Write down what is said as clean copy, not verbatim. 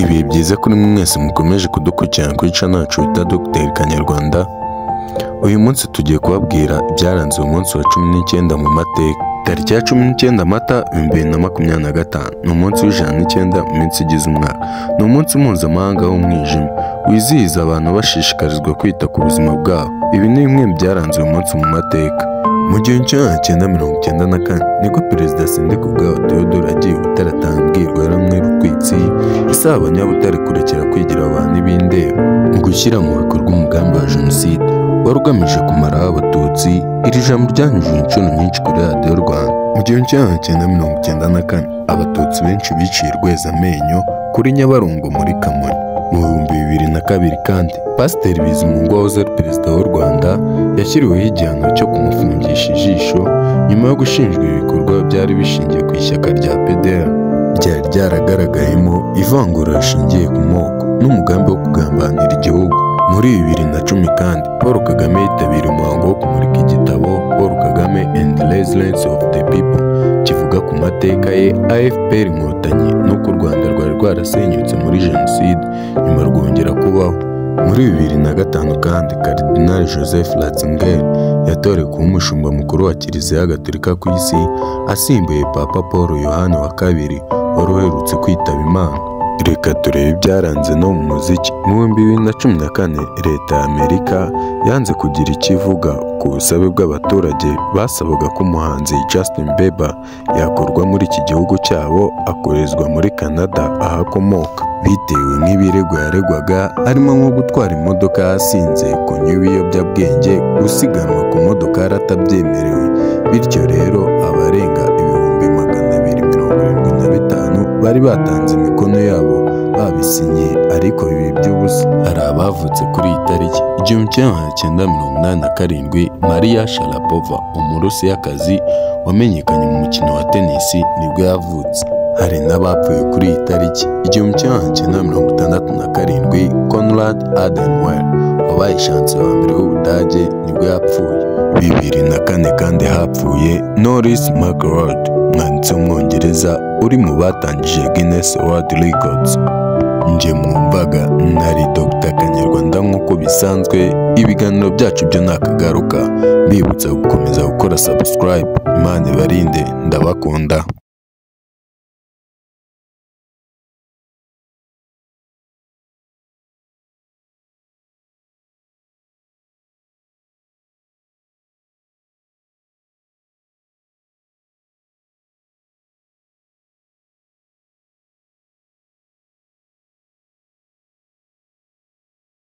Ibihe byiza kuri mwese mukomeje kudukurikirana kuri channel yacu bita Dr Kanyarwanda. Uyu munsi tugiye kubabwira ibyaranze uyu munsi wa 19 mu mateka. Tariki ya 19 Mata 2025 ni umunsi w'109 mu minsi igize umwaka. Ni umunsi mpuzamahanga w'umwijima wizihiza abantu bashishikarizwa kwita ku buzima bwabo. Ibi ni bimwe mu byaranze uyu munsi mu mateka. Mu 1994 nibwo Perezida Sindikubwabo Theodore agiye Butare atanga imbwirwaruhame rutwitsi isaba abanyabutare kurekera kwigira abantu ibindeba mu gushyira mu bikorwa umugambi wa Jenoside wari ugamije kumaraho Abatutsi. Iri jambo ryanyujije inshuro nyinshi kuri Radiyo Rwanda. Mu 1994 Abatutsi benshi biciye Rwezamenyo kuri Nyabarongo muri Kamonyi. Mu 2002 kandi Pasiteri Bizimungu wahoze ari Perezida w'u Rwanda yashyiriweho igihano cyo kumufungisha ijisho nyuma yo gushinjwa ibikorwa byari bishingiye ku ishyaka rya PDR ryari ryaragaragayemo ivangura rishingiye ku moko n'umugambi wo kugambanira igihugu. Muri 2010 kandi Paul Kagame yitabiriye umuhango wo kumurika igitabo Paul Kagame and the Resilience of the People kivuga ku mateka ye AFPR Inkotanyi n'uko u Rwanda rwari rwarasenyutse muri Jenoside nyuma rwongera kubaho. Muri 2005 kandi Cardinal Joseph Ratzinger yatorewe kuba umushumba mukuru wa Kiliziya Gatolika ku isi asimbuye Papa Paul Yohani wa kabiri wari uherutse kwitaba Imana. Reka turebe ibyaranze no mu muziki. Mu 2014 Leta ya Amerika yanze kugira icyo ivuga ku busabe bw'abaturage basabaga ko umuhanzi Justin Bieber yakurwa muri iki gihugu cyabo akoherezwa muri Canada aho akomoka, bitewe n'ibirego yaregwaga harimo nko gutwara imodoka yasinze, kunywa ibiyobyabwenge, gusiganwa ku modokari atabyemerewe. Bityo rero abarenga 275,000 bari batanze imikono yabo babisinye, ariko ibi by'ubusa. Hari abavutse kuri iyi tariki 1987 Maria Sharapova, Umurusiyakazi wamenyekanye mu mukino wa tenisi, nibwo yavutse. Hari n'abapfuye kuri iyi tariki 1967 Konrad Adenauer wabaye chancellor wa mbere w'Ubudage nibwo yapfuye. 2004 kandi hapfuye Norris McLeod, umwanditsi w'Umwongereza uri mu batangije Guinness World Records. Njye mwumvaga nari Dr Kanyarwanda nk'uko bisanzwe, ibiganiro byacu byo nakagaruka. Mbibutsa gukomeza gukora subscribe. Imana ibarinde, ndabakunda.